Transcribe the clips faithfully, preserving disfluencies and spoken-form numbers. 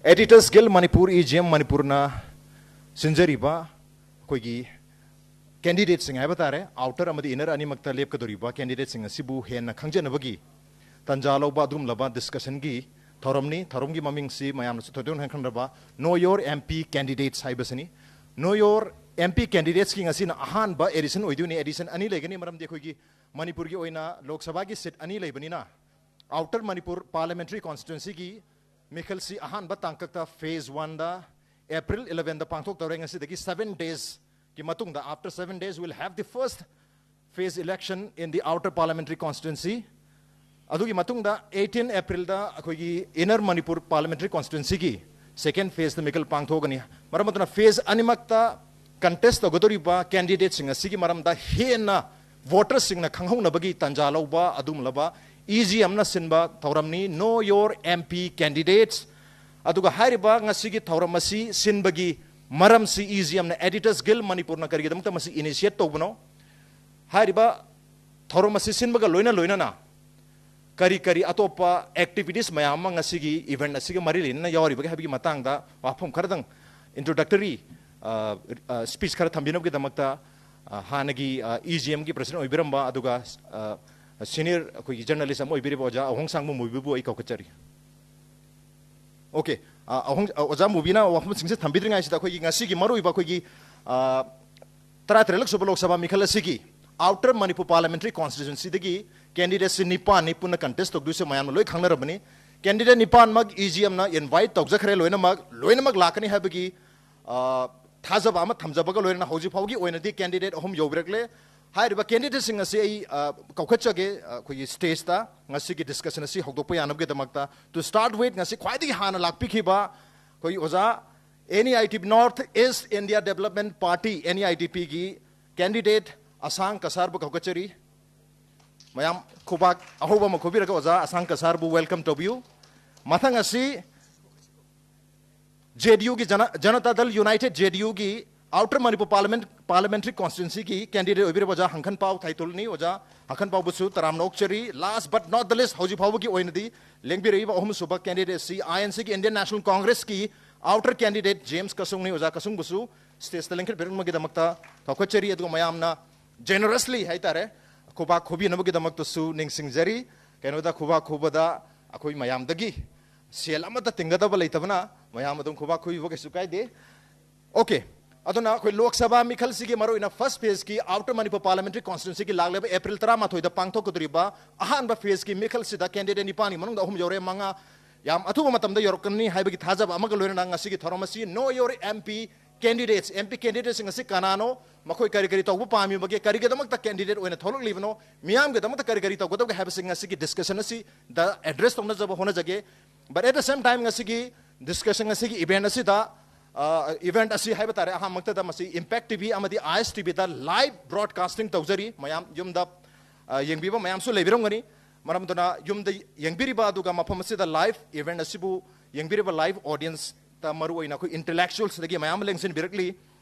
Editors Guild Manipur, E G M Manipurꯅ ꯁꯤꯟꯖꯔꯤꯕ ꯑꯩꯈꯣꯏꯒꯤ candidateꯁꯤꯡ ꯍꯥꯏꯕ ꯇꯥꯔꯦ, outer ꯑꯃꯗꯤ inner ꯑꯅꯤꯃꯛꯇ ꯂꯦꯞꯀꯗꯧꯔꯤꯕ candidateꯁꯤꯡ ꯑꯁꯤꯕꯨ ꯍꯦꯟꯅ ꯈꯪꯖꯅꯕꯒꯤ ꯇꯥꯟꯖꯥ ꯂꯧꯕ ꯑꯗꯨꯒꯨꯝꯂꯕ discussionꯒꯤ ꯊꯧꯔꯝꯅꯤ꯫ ꯊꯧꯔꯝꯒꯤ ꯃꯃꯤꯡꯁꯤ ꯃꯌꯥꯝꯅꯁꯨ ꯊꯣꯏꯗꯣꯛꯅ ꯈꯪꯅꯔꯕ Know Your M P Candidates ꯍꯥꯏꯕꯁꯤꯅꯤ꯫ Know Your M P Candidatesꯀꯤ ꯉꯁꯤꯅ ꯑꯍꯥꯟꯕ edition ꯑꯣꯏꯗꯣꯏꯅꯤ꯫ Edition ꯑꯅꯤ ꯂꯩꯒꯅꯤ, ꯃꯔꯝꯗꯤ ꯑꯩꯈꯣꯏꯒꯤ ꯃꯅꯤꯄꯨꯔꯒꯤ ꯑꯣꯏꯅ ꯂꯣꯛ ꯁꯚꯥꯒꯤ seat ꯑꯅꯤ ꯂꯩꯕꯅꯤꯅ, Outer Manipur Parliamentary Constituencyꯒꯤ ꯃꯤꯈꯜꯁꯤ ꯑꯍꯥꯟꯕ ꯇꯥꯡꯀꯛꯇ phase oneꯗ April elevenꯗ ꯄꯥꯡꯊꯣꯛꯇꯧꯔꯦ꯫ ꯉꯁꯤꯗꯒꯤ seven daysꯀꯤ ꯃꯇꯨꯡꯗ, after seven days, we'll have the first phase election in the Outer Parliamentary Constituency꯫ ꯑꯗꯨꯒꯤ ꯃꯇꯨꯡꯗ eighteen Aprilꯗ ꯑꯩꯈꯣꯏꯒꯤ Inner Manipur Parliamentary Constituencyꯒꯤ second phaseꯇ ꯃꯤꯈꯜ ꯄꯥꯡꯊꯣꯛꯀꯅꯤ꯫ ꯃꯔꯝ ꯑꯗꯨꯅ phase ꯑꯅꯤꯃꯛꯇ contest ꯇꯧꯒꯗꯧꯔꯤꯕ candidateꯁꯤꯡ ꯑꯁꯤꯒꯤ ꯃꯔꯝꯗ ꯍꯦꯟꯅ votersꯁꯤꯡꯅ ꯈꯪꯍꯧꯅꯕꯒꯤ ꯇꯥꯟꯖꯥ ꯂꯧꯕ ꯑꯗꯨꯒꯨꯝꯂꯕ E G Mꯅ ꯁꯤꯟꯕ ꯊꯧꯔꯝꯅꯤ, Know Your M P Candidates꯫ ꯑꯗꯨꯒ ꯍꯥꯏꯔꯤꯕ ꯉꯁꯤꯒꯤ ꯊꯧꯔꯝ ꯑꯁꯤ ꯁꯤꯟꯕꯒꯤ ꯃꯔꯝꯁꯤ E G Mꯅ, Editors Guild Manipurꯅ ꯀꯔꯤꯒꯤꯗꯃꯛꯇ ꯃꯁꯤ initiate ꯇꯧꯕꯅꯣ? ꯍꯥꯏꯔꯤꯕ ꯊꯧꯔꯝ ꯑꯁꯤ ꯁꯤꯟꯕꯒ ꯂꯣꯏꯅ ꯂꯣꯏꯅꯅ ꯀꯔꯤ ꯀꯔꯤ ꯑꯇꯣꯞꯄ activities ꯃꯌꯥꯝ ꯑꯃ ꯉꯁꯤꯒꯤ event ꯑꯁꯤꯒ ꯃꯔꯤ ꯂꯩꯅꯅ ꯌꯥꯎꯔꯤꯕꯒꯦ ꯍꯥꯏꯕꯒꯤ ꯃꯇꯥꯡꯗ ꯋꯥꯐꯝ ꯈꯔꯗꯪ, introductory, ꯑ, ꯑ, speech ꯈꯔ ꯊꯝꯕꯤꯅꯕꯒꯤꯗꯃꯛꯇ, ꯑ, ꯍꯥꯟꯅꯒꯤ, ꯑ, E G Mꯒꯤ president ꯑꯣꯏꯕꯤꯔꯝꯕ, ꯑꯗꯨꯒ, ꯑ, senior ꯑꯩꯈꯣꯏꯒꯤ journalist ꯑꯃ ꯑꯣꯏꯕꯤꯔꯤꯕ ꯑꯣꯖꯥ ꯑꯍꯣꯡꯁꯥꯡꯕ ꯃꯣꯏꯕꯤꯕꯨ ꯑꯩ ꯀꯧꯈꯠꯆꯔꯤ꯫ Okay, ꯑ, ꯑꯍꯣꯡ-, ꯑ, ꯑꯣꯖꯥ ꯃꯣꯏꯕꯤꯅ ꯋꯥꯐꯝꯁꯤꯡꯁꯦ ꯊꯝꯕꯤꯗ꯭ꯔꯤꯉꯩꯁꯤꯗ ꯑꯩꯈꯣꯏꯒꯤ ꯉꯁꯤꯒꯤ ꯃꯔꯨꯑꯣꯏꯕ ꯑꯩꯈꯣꯏꯒꯤ, ꯑ, ꯇꯔꯥꯇꯔꯦꯠꯂꯛ ꯁꯨꯕ ꯂꯣꯛ ꯁꯚꯥ ꯃꯤꯈꯜ ꯑꯁꯤꯒꯤ Outer Manipur Parliamentary Constituencyꯗꯒꯤ candidateꯁꯤ ꯅꯤꯄꯥꯟꯅꯤ ꯄꯨꯟꯅ contest ꯇꯧꯗꯣꯏꯁꯦ, ꯃꯌꯥꯝꯅ ꯂꯣꯏ ꯈꯪꯅꯔꯕꯅꯤ꯫ Candidate ꯅꯤꯄꯥꯟꯃꯛ E G Mꯅ invite ꯇꯧꯖꯈ꯭ꯔꯦ, ꯂꯣꯏꯅꯃꯛ, ꯂꯣꯏꯅꯃꯛ ꯂꯥꯛꯀꯅꯤ ꯍꯥꯏꯕꯒꯤ, ꯑ, ꯊꯥꯖꯕ ꯑꯃ ꯊꯝꯖꯕꯒ ꯂꯣꯏꯅꯅ ꯍꯧꯖꯤꯛ ꯐꯥꯎꯒꯤ ꯑꯣꯏꯅꯗꯤ candidate ꯑꯍꯨꯝ ꯌꯧꯕꯤꯔꯛꯂꯦ꯫ ꯍꯥꯏꯔꯤꯕ candidateꯁꯤꯡ ꯑꯁꯤ ꯑꯩ, ꯑ, ꯀꯧꯈꯠꯆꯒꯦ, ꯑ, ꯑꯩꯈꯣꯏꯒꯤ stageꯇ ꯉꯁꯤꯒꯤ discussion ꯑꯁꯤ ꯍꯧꯗꯣꯛꯄ ꯌꯥꯅꯕꯒꯤꯗꯃꯛꯇ꯫ To start with, ꯉꯁꯤ ꯈ꯭ꯋꯥꯏꯗꯒꯤ ꯍꯥꯟꯅ ꯂꯥꯛꯄꯤꯈꯤꯕ ꯑꯩꯈꯣꯏꯒꯤ ꯑꯣꯖꯥ, N E I T P, North East India Development Party, N E I T Pꯒꯤ candidate ꯑꯁꯥꯡ ꯀꯁꯥꯔꯕꯨ ꯀꯧꯈꯠꯆꯔꯤ꯫ ꯃꯌꯥꯝ ꯈꯨꯕꯥꯛ ꯑꯍꯧꯕ ꯑꯃ ꯈꯨꯕꯤꯔꯒ ꯑꯣꯖꯥ ꯑꯁꯥꯡ ꯀꯁꯥꯔꯕꯨ welcome ꯇꯧꯕꯤꯌꯨ꯫ ꯃꯊꯪ ꯑꯁꯤ J D Uꯒꯤ ꯖꯅ-, ꯖꯅꯇꯥ ꯗꯜ United, J D Uꯒꯤ Outer Manipur Parliament, Parliamentary Constituency ꯒꯤ candidate ꯑꯣꯏꯕꯤꯔꯕ ꯑꯣꯖꯥ ꯍꯪꯈꯟꯄꯥꯎ ꯊꯥꯏꯇꯣꯜꯅꯤ꯫ ꯑꯣꯖꯥ ꯍꯪꯈꯟꯄꯥꯎꯕꯨꯁꯨ ꯇꯔꯥꯝꯅ ꯑꯣꯛꯆꯔꯤ꯫ Last but not the least, ꯍꯧꯖꯤꯛ ꯐꯥꯎꯕꯒꯤ ꯑꯣꯏꯅꯗꯤ ꯂꯦꯡꯕꯤꯔꯛꯏꯕ ꯑꯍꯨꯝꯁꯨꯕ candidate ꯑꯁꯤ I N C ꯒꯤ, Indian National Congress ꯀꯤ outer candidate James ꯀꯁꯨꯡꯅꯤ꯫ ꯑꯣꯖꯥ ꯀꯁꯨꯡꯕꯨꯁꯨ stage ꯇ ꯂꯦꯡꯈꯠꯄꯤꯔꯛꯅꯕꯒꯤꯗꯃꯛꯇ ꯆꯥꯎꯈꯠꯆꯔꯤ꯫ ꯑꯗꯨꯒ ꯃꯌꯥꯝꯅ generously ꯍꯥꯏꯇꯥꯔꯦ, ꯈꯨꯕꯥꯛ ꯈꯨꯕꯤꯅꯕꯒꯤꯗꯃꯛꯇꯁꯨ ꯅꯤꯡꯁꯤꯡꯖꯔꯤ꯫ ꯀꯩꯅꯣꯗ ꯈꯨꯕꯥꯛ ꯈꯨꯕꯗ ꯑꯩꯈꯣꯏ ꯃꯌꯥꯝꯗꯒꯤ ꯁꯦꯜ ꯑꯃꯠꯇ ꯇꯤꯡꯒꯗꯕ ꯂꯩꯇꯕꯅ ꯃꯌꯥꯝ ꯑꯗꯨꯝ ꯈꯨꯕꯥꯛ ꯈꯨꯕꯤꯕ ꯀꯩꯁꯨ ꯀꯥꯏꯗꯦ꯫ Okay꯫ ꯑꯗꯨꯅ ꯑꯩꯈꯣꯏ ꯂꯣꯛ ꯁꯚꯥ ꯃꯤꯈꯜꯁꯤꯒꯤ ꯃꯔꯨꯑꯣꯏꯅ first phase ꯀꯤ Outer Manipur Parliamentary Constituency ꯒꯤ ꯂꯥꯛꯂꯤꯕ April ꯇꯔꯥꯃꯥꯊꯣꯏꯗ ꯄꯥꯡꯊꯣꯛꯀꯗꯧꯔꯤꯕ ꯑꯍꯥꯟꯕ phase ꯀꯤ ꯃꯤꯈꯜꯁꯤꯗ candidate ꯅꯤꯄꯥꯟꯒꯤ ꯃꯅꯨꯡꯗ ꯑꯍꯨꯝ ꯌꯧꯔꯦ, ꯃꯉꯥ ꯌꯥꯝ ꯑꯊꯨꯕ ꯃꯇꯝꯗ ꯌꯧꯔꯛꯀꯅꯤ ꯍꯥꯏꯕꯒꯤ ꯊꯥꯖꯕ ꯑꯃꯒ ꯂꯣꯏꯅꯅ ꯉꯁꯤꯒꯤ ꯊꯧꯔꯝ ꯑꯁꯤ Know Your M P Candidates, M P candidates ꯁꯤꯡ ꯑꯁꯤ ꯀꯅꯥꯅꯣ, ꯃꯈꯣꯏ ꯀꯔꯤ ꯀꯔꯤ ꯇꯧꯕ ꯄꯥꯝꯃꯤꯕꯒꯦ, ꯀꯔꯤꯒꯤꯗꯃꯛꯇ candidate ꯑꯣꯏꯅ ꯊꯣꯛꯂꯛꯂꯤꯕꯅꯣ, ꯃꯤꯌꯥꯝꯒꯤꯗꯃꯛꯇ ꯀꯔꯤ ꯀꯔꯤ ꯇꯧꯒꯗꯕꯒꯦ ꯍꯥꯏꯕꯁꯤ ꯉꯁꯤꯒꯤ discussion ꯑꯁꯤꯗ address ꯇꯧꯅꯖꯕ ꯍꯣꯠꯅꯖꯒꯦ꯫ But at the same time, ꯉꯁꯤꯒꯤ discussion, ꯉꯁꯤꯒꯤ event ꯑꯁꯤꯗ, ꯑ, event ꯑꯁꯤ ꯍꯥꯏꯕ ꯇꯥꯔꯦ, ꯑꯍꯥꯟꯕꯃꯛꯇꯗ ꯃꯁꯤ Impact T V ꯑꯃꯗꯤ I S T V the live broadcasting ꯇꯧꯖꯔꯤ꯫ ꯃꯌꯥꯝ ꯌꯨꯝꯗ, ꯑ, ꯌꯦꯡꯕꯤꯕ ꯃꯌꯥꯝꯁꯨ ꯂꯩꯕꯤꯔꯝꯒꯅꯤ꯫ ꯃꯔꯝ ꯑꯗꯨꯅ ꯌꯨꯝꯗ ꯌꯦꯡꯕꯤꯔꯤꯕ ꯑꯗꯨꯒ ꯃꯐꯝ ꯑꯁꯤꯗ live event ꯑꯁꯤꯕꯨ ꯌꯦꯡꯕꯤꯔꯤꯕ live audience ꯇ ꯃꯔꯨꯑꯣꯏꯅ ꯑꯩꯈꯣꯏ intellectuals ꯗꯒꯤ ꯃꯌꯥꯝ ꯑꯃ ꯂꯦꯡꯁꯤꯟꯕꯤꯔꯛꯂꯤ꯫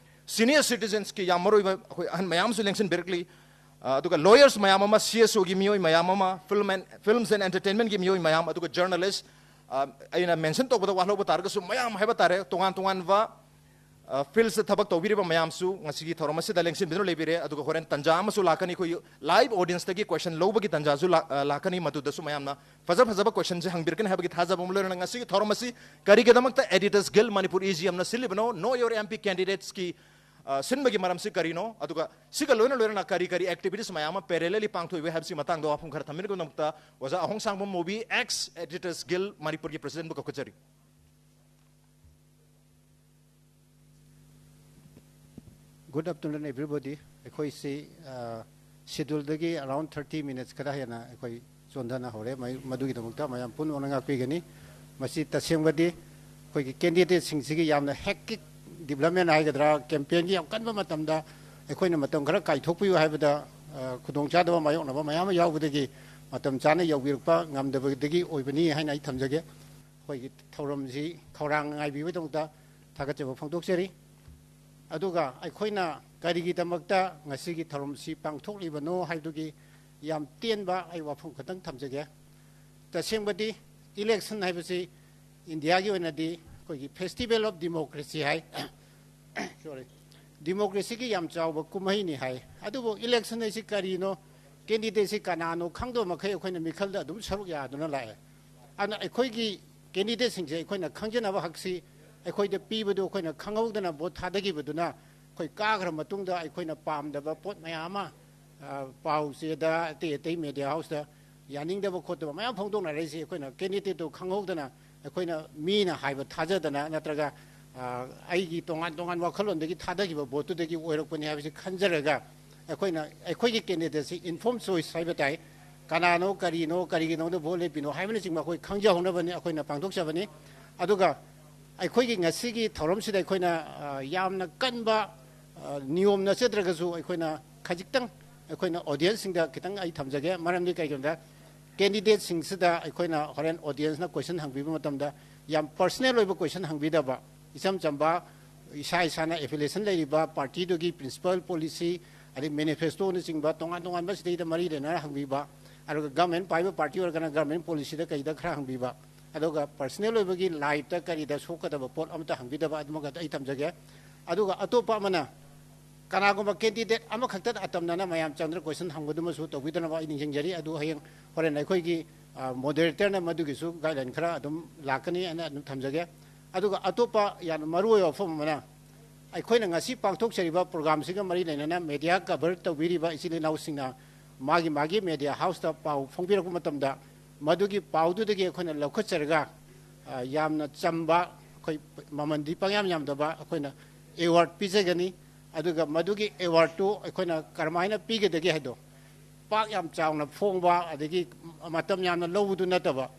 Senior citizens ꯀꯤ ꯌꯥꯝ ꯃꯔꯨꯑꯣꯏꯕ ꯑꯩꯈꯣꯏ ꯑꯍꯟ ꯃꯌꯥꯝ ꯑꯃꯁꯨ ꯂꯦꯡꯁꯤꯟꯕꯤꯔꯛꯂꯤ꯫ ꯑ, ꯑꯗꯨꯒ lawyers ꯃꯌꯥꯝ ꯑꯃ, C S O ꯒꯤ ꯃꯤꯑꯣꯏ ꯃꯌꯥꯝ ꯑꯃ, film and, films and entertainment ꯀꯤ ꯃꯤꯑꯣꯏ ꯃꯌꯥꯝ, ꯑꯗꯨꯒ journalist, ꯑ, ꯑꯩꯅ mention ꯇꯧꯕꯗ ꯋꯥꯠꯍꯧꯕ ꯇꯥꯔꯒꯁꯨ ꯃꯌꯥꯝ ꯍꯥꯏꯕ ꯇꯥꯔꯦ, ꯇꯣꯉꯥꯟ ꯇꯣꯉꯥꯟꯕ, ꯑ, fields ꯇ ꯊꯕꯛ ꯇꯧꯕꯤꯔꯤꯕ ꯃꯌꯥꯝꯁꯨ ꯉꯁꯤꯒꯤ ꯊꯧꯔꯝ ꯑꯁꯤꯗ ꯂꯦꯡꯁꯤꯟꯕꯤꯗꯨꯅ ꯂꯩꯕꯤꯔꯦ꯫ ꯑꯗꯨꯒ ꯍꯣꯔꯦꯟ ꯇꯟꯖꯥ ꯑꯃꯁꯨ ꯂꯥꯛꯀꯅꯤ, ꯑꯩꯈꯣꯏ live audience ꯇꯒꯤ question ꯂꯧꯕꯒꯤ ꯇꯟꯖꯥꯁꯨ ꯂꯥꯛ-, ꯑ, ꯂꯥꯛꯀꯅꯤ꯫ ꯃꯗꯨꯗꯁꯨ ꯃꯌꯥꯝꯅ ꯐꯖ ꯐꯖꯕ question ꯁꯦ ꯍꯪꯕꯤꯔꯛꯀꯅꯤ ꯍꯥꯏꯕꯒꯤ ꯊꯥꯖꯕ ꯑꯃ ꯂꯣꯏꯅꯅ ꯉꯁꯤꯒꯤ ꯊꯧꯔꯝ ꯑꯁꯤ ꯀꯔꯤꯒꯤꯗꯃꯛꯇ Editors Guild Manipur, E G M ꯅ ꯁꯤꯜꯂꯤꯕꯅꯣ, Know Your M P Candidates ꯀꯤ, ꯑ, ꯁꯤꯟꯕꯒꯤ ꯃꯔꯝꯁꯤ ꯀꯔꯤꯅꯣ, ꯑꯗꯨꯒ ꯁꯤꯒ ꯂꯣꯏꯅ ꯂꯣꯏꯅꯅ ꯀꯔꯤ ꯀꯔꯤ activities ꯃꯌꯥꯝ ꯑꯃ parallelly ꯄꯥꯡꯊꯣꯛꯏꯕꯒꯦ ꯍꯥꯏꯕꯁꯤ ꯃꯇꯥꯡꯗ ꯋꯥꯐꯝ ꯈꯔ ꯊꯝꯕꯤꯅꯕꯒꯤꯗꯃꯛꯇ ꯑꯣꯖꯥ ꯑꯍꯣꯡꯁꯥꯡꯕꯝ ꯃꯨꯕꯤ, ex Editors Guild ꯃꯅꯤꯄꯨꯔꯒꯤ president ꯕꯨ ꯀꯧꯈꯠꯆꯔꯤ꯫ Good afternoon, everybody. ꯑꯩꯈꯣꯏꯁꯤ, ꯑ, schedule ꯗꯒꯤ around thirty minutes ꯈꯔ ꯍꯦꯟꯅ ꯑꯩꯈꯣꯏ ꯆꯣꯟꯊꯅ ꯍꯧꯔꯦ꯫ ꯃꯩ-, ꯃꯗꯨꯒꯤꯗꯃꯛꯇ ꯃꯌꯥꯝ ꯄꯨꯝꯅꯃꯛꯅ ꯉꯥꯛꯄꯤꯒꯅꯤ꯫ ꯃꯁꯤ ꯇꯁꯦꯡꯕꯗꯤ ꯑꯩꯈꯣꯏꯒꯤ candidate ꯁꯤꯡꯁꯤꯒꯤ ꯌꯥꯝꯅ hectic development ꯍꯥꯏꯒꯗ꯭ꯔꯥ, campaign ꯒꯤ ꯌꯥꯝ ꯀꯟꯕ ꯃꯇꯝꯗ ꯑꯩꯈꯣꯏꯅ ꯃꯇꯝ ꯈꯔ ꯀꯥꯏꯊꯣꯛꯄꯤꯌꯨ ꯍꯥꯏꯕꯗ, ꯑ, ꯈꯨꯗꯣꯡꯆꯥꯗꯕ ꯃꯥꯌꯣꯛꯅꯕ ꯃꯌꯥꯝ ꯑꯃ ꯌꯥꯎꯕꯗꯒꯤ ꯃꯇꯝ ꯆꯥꯅ ꯌꯧꯕꯤꯔꯛꯄ ꯉꯝꯗꯕꯗꯒꯤ ꯑꯣꯏꯕꯅꯤ ꯍꯥꯏꯅ ꯑꯩ ꯊꯝꯖꯒꯦ꯫ ꯑꯩꯈꯣꯏꯒꯤ ꯊꯧꯔꯝꯁꯤ ꯈꯧꯔꯥꯡꯅ ꯉꯥꯏꯕꯤꯕꯒꯤꯗꯃꯛꯇ ꯊꯥꯒꯠꯆꯕ ꯐꯣꯡꯗꯣꯛꯆꯔꯤ꯫ ꯑꯗꯨꯒ ꯑꯩꯈꯣꯏꯅ ꯀꯔꯤꯒꯤꯗꯃꯛꯇ ꯉꯁꯤꯒꯤ ꯊꯧꯔꯝꯁꯤ ꯄꯥꯡꯊꯣꯛꯂꯤꯕꯅꯣ ꯍꯥꯏꯕꯗꯨꯒꯤ ꯌꯥꯝ ꯇꯦꯟꯕ ꯑꯩ ꯋꯥꯐꯝ ꯈꯛꯇꯪ ꯊꯝꯖꯒꯦ꯫ ꯇꯁꯦꯡꯕꯗꯤ election ꯍꯥꯏꯕꯁꯤ ꯏꯟꯗꯤꯌꯥꯒꯤ ꯑꯣꯏꯅꯗꯤ ꯑꯩꯈꯣꯏꯒꯤ festival of democracy high. Sorry, democracyꯒꯤ ꯌꯥꯝ ꯆꯥꯎꯕ ꯀꯨꯝꯍꯩꯅꯤ ꯍꯥꯏ꯫ ꯑꯗꯨꯕꯨ election ꯍꯥꯏꯁꯤ ꯀꯔꯤꯅꯣ, candidateꯁꯤ ꯀꯅꯥꯅꯣ ꯈꯪꯗꯕ ꯃꯈꯩ ꯑꯩꯈꯣꯏꯅ ꯃꯤꯈꯜꯗ ꯑꯗꯨꯝ ꯁꯔꯨꯛ ꯌꯥꯗꯨꯅ ꯂꯥꯛꯑꯦ꯫ ꯑꯗꯨꯅ ꯑꯩꯈꯣꯏꯒꯤ candidateꯁꯤꯡꯁꯦ ꯑꯩꯈꯣꯏꯅ ꯈꯪꯖꯅꯕ ꯍꯛꯁꯤ ꯑꯩꯈꯣꯏꯗ ꯄꯤꯕꯗꯨ ꯑꯩꯈꯣꯏꯅ ꯈꯪꯍꯧꯗꯅ vote ꯊꯥꯗꯈꯤꯕꯗꯨꯅ ꯑꯩꯈꯣꯏ ꯀꯥꯈ꯭ꯔ ꯃꯇꯨꯡꯗ ꯑꯩꯈꯣꯏꯅ ꯄꯥꯝꯗꯕ ꯄꯣꯠ ꯃꯌꯥꯝ ꯑꯃ, ꯑ, ꯄꯥꯎ ꯆꯦꯗ, ꯑꯇꯩ ꯑꯇꯩ media houseꯇ ꯌꯥꯅꯤꯡꯗꯕ ꯈꯣꯠꯇꯕ ꯃꯌꯥꯝ ꯐꯣꯡꯗꯣꯛꯅꯔꯛꯏꯁꯦ ꯑꯩꯈꯣꯏꯅ candidateꯇꯨ ꯈꯪꯍꯧꯗꯅ ꯑꯩꯈꯣꯏꯅ ꯃꯤꯅ ꯍꯥꯏꯕ ꯊꯥꯖꯗꯅ ꯅꯠꯇ꯭ꯔꯒ, ꯑ, ꯑꯩꯒꯤ ꯇꯣꯉꯥꯟ ꯇꯣꯉꯥꯟꯕ ꯋꯥꯈꯜꯂꯣꯟꯗꯒꯤ ꯊꯥꯗꯈꯤꯕ voteꯇꯨꯗꯒꯤ ꯑꯣꯏꯔꯛꯄꯅꯤ ꯍꯥꯏꯕꯁꯤ ꯈꯟꯖꯔꯒ ꯑꯩꯈꯣꯏꯅ ꯑꯩꯈꯣꯏꯒꯤ candidateꯁꯤ informed choice ꯍꯥꯏꯕ ꯇꯥꯏ꯫ ꯀꯅꯥꯅꯣ, ꯀꯔꯤꯅꯣ, ꯀꯔꯤꯒꯤꯗꯃꯛꯇ vote ꯂꯦꯞꯄꯤꯅꯣ ꯍꯥꯏꯕꯅꯆꯤꯡꯕ ꯑꯩꯈꯣꯏ ꯈꯪꯖꯍꯧꯅꯕꯅꯤ ꯑꯩꯈꯣꯏꯅ ꯄꯥꯡꯊꯣꯛꯆꯕꯅꯤ꯫ ꯑꯗꯨꯒ ꯑꯩꯈꯣꯏꯒꯤ ꯉꯁꯤꯒꯤ ꯊꯧꯔꯝꯁꯤꯗ ꯑꯩꯈꯣꯏꯅ, ꯑ, ꯌꯥꯝꯅ ꯀꯟꯕ, ꯑ, ꯅꯤꯌꯣꯝ ꯅꯠꯆꯗ꯭ꯔꯒꯁꯨ ꯑꯩꯈꯣꯏꯅ ꯈꯖꯤꯛꯇꯪ ꯑꯩꯈꯣꯏꯅ audienceꯁꯤꯡꯗ ꯈꯤꯇꯪ ꯑꯩ ꯊꯝꯖꯒꯦ꯫ ꯃꯔꯝꯗꯤ ꯀꯩꯒꯤꯅꯣꯗ candidateꯁꯤꯡꯁꯤꯗ ꯑꯩꯈꯣꯏꯅ ꯍꯣꯔꯦꯟ audienceꯅ question ꯍꯪꯕꯤꯕ ꯃꯇꯝꯗ ꯌꯥꯝ personal ꯑꯣꯏꯕ question ꯍꯪꯕꯤꯗꯕ, ꯏꯆꯝ ꯆꯝꯕ ꯏꯁꯥ ꯏꯁꯥꯅ affiliation ꯂꯩꯔꯤꯕ partyꯗꯨꯒꯤ principle, policy, ꯑꯗꯩ manifestoꯅꯆꯤꯡꯕ ꯇꯣꯉꯥꯟ ꯇꯣꯉꯥꯟꯕ ꯁꯤꯗꯩꯗ ꯃꯔꯤ ꯂꯩꯅꯅ ꯍꯪꯕꯤꯕ, ꯑꯗꯨꯒ government ꯄꯥꯏꯕ party ꯑꯣꯏꯔꯒꯅ government policyꯗ ꯀꯩꯗ ꯈꯔ ꯍꯪꯕꯤꯕ, ꯑꯗꯨꯒ personal ꯑꯣꯏꯕꯒꯤ lifeꯇ ꯀꯔꯤꯗ ꯁꯣꯛꯀꯗꯕ ꯄꯣꯠ ꯑꯃꯠꯇ ꯍꯪꯕꯤꯗꯕ ꯑꯗꯨꯃꯒ ꯑꯩ ꯊꯝꯖꯒꯦ꯫ ꯑꯗꯨꯒ ꯑꯇꯣꯞꯄ ꯑꯃꯅ ꯀꯅꯥꯒꯨꯝꯕ candidate ꯑꯃꯈꯛꯇ ꯑꯇꯝꯅꯅ ꯃꯌꯥꯝ ꯆꯪꯗꯅ question ꯍꯪꯕꯗꯨꯃꯁꯨ ꯇꯧꯕꯤꯗꯅꯕ ꯑꯩ ꯅꯤꯡꯁꯤꯡꯖꯔꯤ꯫ ꯑꯗꯨ ꯍꯌꯦꯡ ꯍꯣꯔꯦꯟ ꯑꯩꯈꯣꯏꯒꯤ, ꯑ, moderatorꯅ ꯃꯗꯨꯒꯤꯁꯨ guideline ꯈꯔ ꯑꯗꯨꯝ ꯂꯥꯛꯀꯅꯤ ꯍꯥꯏꯅ ꯑꯗꯨꯝ ꯊꯝꯖꯒꯦ꯫ ꯑꯗꯨꯒ ꯑꯇꯣꯞꯄ ꯌꯥꯝꯅ ꯃꯔꯨꯑꯣꯏꯕ ꯋꯥꯐꯝ ꯑꯃꯅ, ꯑꯩꯈꯣꯏꯅ ꯉꯁꯤ ꯄꯥꯡꯊꯣꯛꯆꯔꯤꯕ programꯁꯤꯒ ꯃꯔꯤ ꯂꯩꯅꯅ media cover ꯇꯧꯕꯤꯔꯤꯕ ꯏꯆꯤꯜ ꯏꯅꯥꯎꯁꯤꯡꯅ ꯃꯥꯒꯤ ꯃꯥꯒꯤ media houseꯇ ꯄꯥꯎ ꯐꯣꯡꯕꯤꯔꯛꯄ ꯃꯇꯝꯗ ꯃꯗꯨꯒꯤ ꯄꯥꯎꯗꯨꯗꯒꯤ ꯑꯩꯈꯣꯏꯅ ꯂꯧꯈꯠꯆꯔꯒ, ꯑ, ꯌꯥꯝꯅ ꯆꯝꯕ, ꯑꯩꯈꯣꯏ ꯃꯃꯜꯗꯤ ꯄꯪꯌꯥꯝ ꯌꯥꯝꯗꯕ ꯑꯩꯈꯣꯏꯅ award ꯄꯤꯖꯒꯅꯤ꯫ ꯑꯗꯨꯒ ꯃꯗꯨꯒꯤ awardꯇꯨ ꯑꯩꯈꯣꯏꯅ ꯀꯔꯝꯍꯥꯏꯅ ꯄꯤꯒꯗꯒꯦ ꯍꯥꯏꯗꯣ ꯄꯥꯛ ꯌꯥꯝ ꯆꯥꯎꯅ ꯐꯣꯡꯕ ꯑꯗꯒꯤ ꯃꯇꯝ ꯌꯥꯝꯅ ꯂꯧꯕꯗꯨ ꯅꯠꯇꯕ,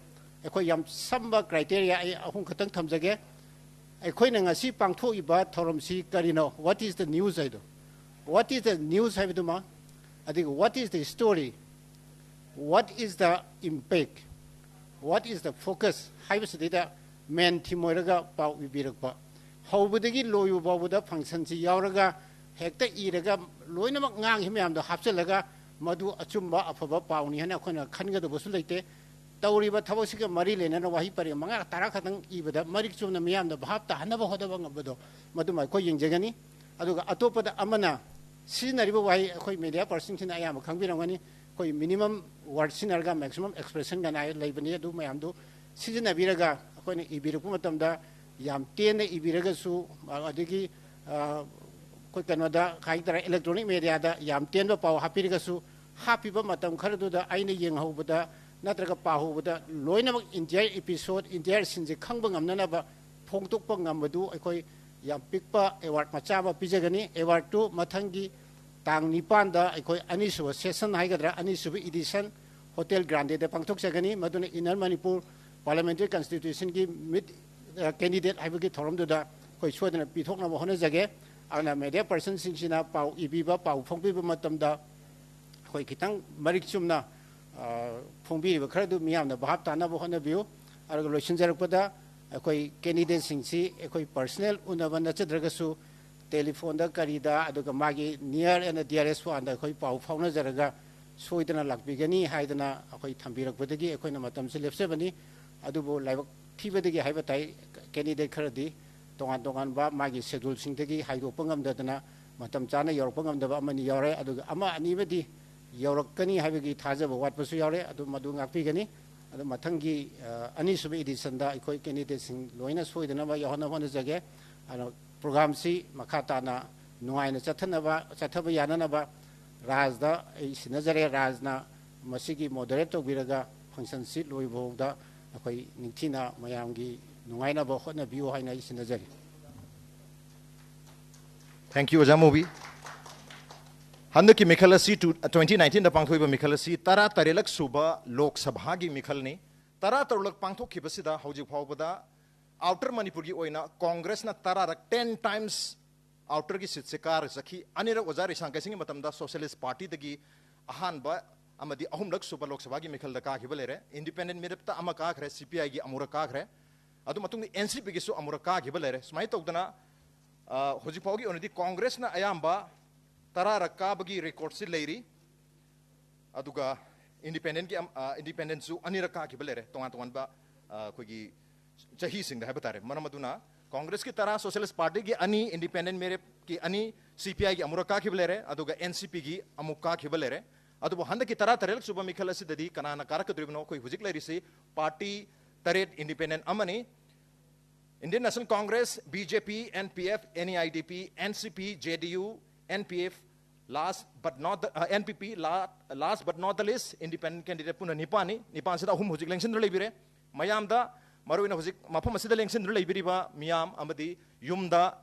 ꯑꯩꯈꯣꯏ ꯌꯥꯝ ꯁꯝꯕ criteria ꯑꯩ ꯑꯍꯨꯝ ꯈꯛꯇꯪ ꯊꯝꯖꯒꯦ꯫ ꯑꯩꯈꯣꯏꯅ ꯉꯁꯤ ꯄꯥꯡꯊꯣꯛꯏꯕ ꯊꯧꯔꯝꯁꯤ ꯀꯔꯤꯅꯣ? What is the news ꯍꯥꯏꯗꯣ, what is the news ꯍꯥꯏꯕꯗꯨꯃ, ꯑꯗꯒꯤ what is the story, what is the impact, what is the focus ꯍꯥꯏꯕꯁꯤꯗꯩꯗ main theme ꯑꯣꯏꯔꯒ ꯄꯥꯎ ꯏꯕꯤꯔꯛꯄ꯫ ꯍꯧꯕꯗꯒꯤ ꯂꯣꯏꯕ ꯐꯥꯎꯕꯗ functionꯁꯤ ꯌꯥꯎꯔꯒ ꯍꯦꯛꯇ ꯏꯔꯒ ꯂꯣꯏꯅꯃꯛ ꯉꯥꯡꯈꯤ ꯃꯌꯥꯝꯗꯣ ꯍꯥꯞꯆꯤꯜꯂꯒ ꯃꯗꯨ ꯑꯆꯨꯝꯕ ꯑꯐꯕ ꯄꯥꯎꯅꯤ ꯍꯥꯏꯅ ꯑꯩꯈꯣꯏꯅ ꯈꯟꯒꯗꯕꯁꯨ ꯂꯩꯇꯦ꯫ ꯇꯧꯔꯤꯕ ꯊꯕꯛꯁꯤꯒ ꯃꯔꯤ ꯂꯩꯅꯅ ꯋꯥꯍꯩ ꯄꯔꯦꯡ ꯃꯉꯥ ꯇꯔꯥ ꯈꯛꯇꯪ ꯏꯕꯗ ꯃꯔꯤꯛ ꯆꯨꯝꯅ ꯃꯤꯌꯥꯝꯗ ꯚꯥꯞ ꯇꯥꯍꯟꯅꯕ ꯍꯣꯠꯅꯕ ꯉꯝꯕꯗꯣ ꯃꯗꯨꯃ ꯑꯩꯈꯣꯏ ꯌꯦꯡꯖꯒꯅꯤ꯫ ꯑꯗꯨꯒ ꯑꯇꯣꯞꯄꯗ ꯑꯃꯅ ꯁꯤꯖꯤꯟꯅꯔꯤꯕ ꯋꯥꯍꯩ ꯑꯩꯈꯣꯏ media personꯁꯤꯡꯁꯤꯅ ꯑꯌꯥꯝꯕ ꯈꯪꯕꯤꯔꯝꯒꯅꯤ꯫ ꯑꯩꯈꯣꯏ minimum word ꯁꯤꯖꯤꯟꯅꯔꯒ maximum expression ꯀꯥꯏꯅ ꯂꯩꯕꯅꯤ꯫ ꯑꯗꯨ ꯃꯌꯥꯝꯗꯨ ꯁꯤꯖꯤꯟꯅꯕꯤꯔꯒ ꯑꯩꯈꯣꯏꯅ ꯏꯕꯤꯔꯛꯄ ꯃꯇꯝꯗ ꯌꯥꯝ ꯇꯦꯟꯅ ꯏꯕꯤꯔꯒꯁꯨ, ꯑ, ꯑꯗꯒꯤ, ꯑ, ꯑꯩꯈꯣꯏ ꯀꯩꯅꯣꯗ ꯍꯥꯏꯇꯥꯔꯦ, electronic mediaꯗ ꯌꯥꯝ ꯇꯦꯟꯕ ꯄꯥꯎ ꯍꯥꯞꯄꯤꯔꯒꯁꯨ, ꯍꯥꯞꯄꯤꯕ ꯃꯇꯝ ꯈꯔꯗꯨꯗ ꯑꯩꯅ ꯌꯦꯡꯍꯧꯕꯗ ꯅꯠꯇ꯭ꯔꯒ ꯄꯥꯍꯧꯕꯗ ꯂꯣꯏꯅꯃꯛ entire episode, entire sceneꯁꯦ ꯈꯪꯕ ꯉꯝꯅꯅꯕ ꯐꯣꯡꯗꯣꯛꯄ ꯉꯝꯕꯗꯨ ꯑꯩꯈꯣꯏ ꯌꯥꯝ ꯄꯤꯛꯄ award ꯃꯆꯥ ꯑꯃ ꯄꯤꯖꯒꯅꯤ꯫ Awardꯇꯨ ꯃꯊꯪꯒꯤ ꯇꯥꯡ ꯅꯤꯄꯥꯟꯗ ꯑꯩꯈꯣꯏ ꯑꯅꯤꯁꯨꯕ session ꯍꯥꯏꯒꯗ꯭ꯔꯥ, ꯑꯅꯤꯁꯨꯕ edition Hotel Grandeꯗ ꯄꯥꯡꯊꯣꯛꯆꯒꯅꯤ꯫ ꯃꯗꯨꯅ Inner Manipur Parliamentary Constituencyꯒꯤ meet, ꯑ, candidate ꯍꯥꯏꯕꯒꯤ ꯊꯧꯔꯝꯗꯨꯗ ꯑꯩꯈꯣꯏ ꯁꯣꯏꯗꯅ ꯄꯤꯊꯣꯛꯅꯕ ꯍꯣꯠꯅꯖꯒꯦ꯫ ꯑꯗꯨꯅ media personꯁꯤꯡꯁꯤꯅ ꯄꯥꯎ ꯏꯕꯤꯕ, ꯄꯥꯎ ꯐꯣꯡꯕꯤꯕ ꯃꯇꯝꯗ ꯑꯩꯈꯣꯏ ꯈꯤꯇꯪ ꯃꯔꯤꯛ ꯆꯨꯝꯅ, ꯑ, ꯐꯣꯡꯕꯤꯔꯤꯕ ꯈꯔꯗꯨ ꯃꯤꯌꯥꯝꯅ ꯚꯥꯞ ꯇꯥꯅꯕ ꯍꯣꯠꯅꯕꯤꯌꯨ꯫ ꯑꯗꯨꯒ ꯂꯣꯏꯁꯤꯟꯖꯔꯛꯄꯗ ꯑꯩꯈꯣꯏ candidateꯁꯤꯡꯁꯤ ꯑꯩꯈꯣꯏ personal ꯎꯅꯕ ꯅꯠꯆꯗ꯭ꯔꯒꯁꯨ telephoneꯗ ꯀꯔꯤꯗ, ꯑꯗꯨꯒ ꯃꯥꯒꯤ near and dearest oneꯗ ꯑꯩꯈꯣꯏ ꯄꯥꯎ ꯐꯥꯎꯅꯖꯔꯒ ꯁꯣꯏꯗꯅ ꯂꯥꯛꯄꯤꯒꯅꯤ ꯍꯥꯏꯗꯅ ꯑꯩꯈꯣꯏ ꯊꯝꯕꯤꯔꯛꯄꯗꯒꯤ ꯑꯩꯈꯣꯏꯅ ꯃꯇꯝꯁꯤ ꯂꯦꯞꯆꯕꯅꯤ꯫ ꯑꯗꯨꯕꯨ ꯂꯥꯏꯕꯛ ꯊꯤꯕꯗꯒꯤ ꯍꯥꯏꯕ ꯇꯥꯏ, candidate ꯈꯔꯗꯤ ꯇꯣꯉꯥꯟ ꯇꯣꯉꯥꯟꯕ ꯃꯥꯒꯤ scheduleꯁꯤꯡꯗꯒꯤ ꯍꯥꯏꯗꯣꯛꯄ ꯉꯝꯗꯗꯅ ꯃꯇꯝ ꯆꯥꯅ ꯌꯧꯔꯛꯄ ꯉꯝꯗꯕ ꯑꯃꯅꯤ ꯌꯥꯎꯔꯦ꯫ ꯑꯗꯨꯒ ꯑꯃ ꯑꯅꯤ ꯑꯃꯗꯤ ꯌꯧꯔꯛꯀꯅꯤ ꯍꯥꯏꯕꯒꯤ ꯊꯥꯖꯕ ꯋꯥꯠꯄꯁꯨ ꯌꯥꯎꯔꯦ꯫ ꯑꯗꯨ ꯃꯗꯨ ꯉꯥꯛꯄꯤꯒꯅꯤ꯫ ꯑꯗꯨ ꯃꯊꯪꯒꯤ, ꯑ, ꯑꯅꯤꯁꯨꯕ editionꯗ ꯑꯩꯈꯣꯏ candidateꯁꯤꯡ ꯂꯣꯏꯅ ꯁꯣꯏꯗꯅꯕ ꯌꯥꯎꯍꯟꯅꯕ ꯍꯣꯠꯅꯖꯒꯦ꯫ ꯑꯗꯣ programꯁꯤ ꯃꯈꯥ ꯇꯥꯅ ꯅꯨꯡꯉꯥꯏꯅ ꯆꯠꯊꯅꯕ, ꯆꯠꯊꯕ ꯌꯥꯅꯅꯕ ꯔꯥꯖꯗ ꯑꯩ ꯁꯤꯟꯅꯖꯔꯦ꯫ ꯔꯥꯖꯅ ꯃꯁꯤꯒꯤ moderate ꯇꯧꯕꯤꯔꯒ functionꯁꯤ ꯂꯣꯏꯕ ꯐꯥꯎꯗ ꯑꯩꯈꯣꯏ ꯅꯤꯡꯊꯤꯅ ꯃꯌꯥꯝꯒꯤ ꯅꯨꯡꯉꯥꯏꯅꯕ ꯍꯣꯠꯅꯕꯤꯌꯨ ꯍꯥꯏꯅ ꯑꯩ ꯁꯤꯟꯅꯖꯔꯤ꯫ Thank you, ꯑꯣꯖꯥ ꯃꯨꯕꯤ꯫ ꯍꯟꯗꯛꯀꯤ ꯃꯤꯈꯜ ꯑꯁꯤ ꯇꯨ-, twenty nineteenꯗ ꯄꯥꯡꯊꯣꯛꯏꯕ ꯃꯤꯈꯜ ꯑꯁꯤ ꯇꯔꯥ ꯇꯔꯦꯠꯂꯛ ꯁꯨꯕ ꯂꯣꯛ ꯁꯚꯥꯒꯤ ꯃꯤꯈꯜꯅꯤ꯫ ꯇꯔꯥ ꯇꯔꯨꯛꯂꯛ ꯄꯥꯡꯊꯣꯛꯈꯤꯕꯁꯤꯗ ꯍꯧꯖꯤꯛ ꯐꯥꯎꯕꯗ Outer ꯃꯅꯤꯄꯨꯔꯒꯤ ꯑꯣꯏꯅ ꯀꯣꯡꯒ꯭ꯔꯦꯁꯅ ꯇꯔꯥꯔꯛ, ten times Outerꯒꯤ seatꯁꯦ ꯀꯥꯔ ꯆꯠꯈꯤ꯫ ꯑꯅꯤꯔꯛ ꯑꯣꯖꯥ ꯔꯤꯁꯥꯡꯀꯩꯁꯤꯡꯒꯤ ꯃꯇꯝꯗ Socialist Partyꯗꯒꯤ ꯑꯍꯥꯟꯕ ꯑꯃꯗꯤ ꯑꯍꯨꯝꯂꯛ ꯁꯨꯕ ꯂꯣꯛ ꯁꯚꯥꯒꯤ ꯃꯤꯈꯜꯗ ꯀꯥꯈꯤꯕ ꯂꯩꯔꯦ꯫ Independent ꯃꯤꯔꯦꯞꯇ ꯑꯃ ꯀꯥꯈ꯭ꯔꯦ, CPIꯒꯤ ꯑꯃꯨꯔꯛ ꯀꯥꯈ꯭ꯔꯦ꯫ ꯑꯗꯨ ꯃꯇꯨꯡꯗ ꯑꯦꯟ ꯁꯤ ꯄꯤꯒꯤꯁꯨ ꯑꯃꯨꯔꯛ ꯀꯥꯈꯤꯕ ꯂꯩꯔꯦ꯫ ꯁꯨꯃꯥꯏꯅ ꯇꯧꯗꯅ, ꯑ, ꯍꯧꯖꯤꯛ ꯐꯥꯎꯒꯤ ꯑꯣꯏꯅꯗꯤ ꯀꯣꯡꯒ꯭ꯔꯦꯁꯅ ꯑꯌꯥꯝꯕ ꯇꯔꯥꯔꯛ ꯀꯥꯕꯒꯤ ꯔꯦꯀꯣꯔꯗꯁꯤ ꯂꯩꯔꯤ꯫ ꯑꯗꯨꯒ ꯏꯟꯗꯤꯄꯦꯟꯗꯦꯟꯒꯤ ꯑꯝ-, ꯑ, ꯏꯟꯗꯤꯄꯦꯟꯗꯦꯟꯁꯨ ꯑꯅꯤꯔꯛ ꯀꯥꯈꯤꯕ ꯂꯩꯔꯦ, ꯇꯣꯉꯥꯟ ꯇꯣꯉꯥꯟꯕ, ꯑ, ꯑꯩꯈꯣꯏꯒꯤ ꯆꯍꯤꯁꯤꯡꯗ ꯍꯥꯏꯕ ꯇꯥꯔꯦ꯫ ꯃꯔꯝ ꯑꯗꯨꯅ ꯀꯣꯡꯒ꯭ꯔꯦꯁꯀꯤ ꯇꯔꯥ, ꯁꯣꯁꯤꯌꯦꯂꯤꯁ ꯄꯥꯔꯇꯤꯒꯤ ꯑꯅꯤ, ꯏꯟꯗꯤꯄꯦꯟꯗꯦꯟ ꯃꯦꯔꯦꯞꯀꯤ ꯑꯅꯤ, ꯁꯤ ꯄꯤ ꯑꯥꯏꯒꯤ ꯑꯃꯨꯔꯛ ꯀꯥꯈꯤꯕ ꯂꯩꯔꯦ, ꯑꯗꯨꯒ ꯑꯦꯟ ꯁꯤ ꯄꯤꯒꯤ ꯑꯃꯨꯛ ꯀꯥꯈꯤꯕ ꯂꯩꯔꯦ꯫ ꯑꯗꯨꯕꯨ ꯍꯟꯗꯛꯀꯤ ꯇꯔꯥꯇꯔꯦꯠ ꯁꯨꯕ ꯃꯤꯈꯜ ꯑꯁꯤꯗꯗꯤ ꯀꯅꯥꯅ ꯀꯥꯔꯛꯀꯗꯧꯔꯤꯕꯅꯣ? ꯑꯩꯈꯣꯏ ꯍꯧꯖꯤꯛ ꯂꯩꯔꯤꯁꯤ ꯄꯥꯔꯇꯤ ꯇꯔꯦꯠ, ꯏꯟꯗꯤꯄꯦꯟꯗꯦꯟ ꯑꯃꯅꯤ, Indian National Congress, B J P, N P F, N E I D P, N C P, J D U, N P F, last but not the, uh, N P P, la-, last but not the least, independent candidate ꯄꯨꯟꯅ ꯅꯤꯄꯥꯟꯅꯤ꯫ ꯅꯤꯄꯥꯟꯁꯤꯗ ꯑꯍꯨꯝ ꯍꯧꯖꯤꯛ ꯂꯦꯡꯁꯤꯟꯗꯨꯅ ꯂꯩꯕꯤꯔꯦ꯫ ꯃꯌꯥꯝꯗ, ꯃꯔꯨꯑꯣꯏꯅ ꯍꯧꯖꯤꯛ ꯃꯐꯝ ꯑꯁꯤꯗ ꯂꯦꯡꯁꯤꯟꯗꯨꯅ ꯂꯩꯕꯤꯔꯤꯕ ꯃꯤꯌꯥꯝ ꯑꯃꯗꯤ ꯌꯨꯝꯗ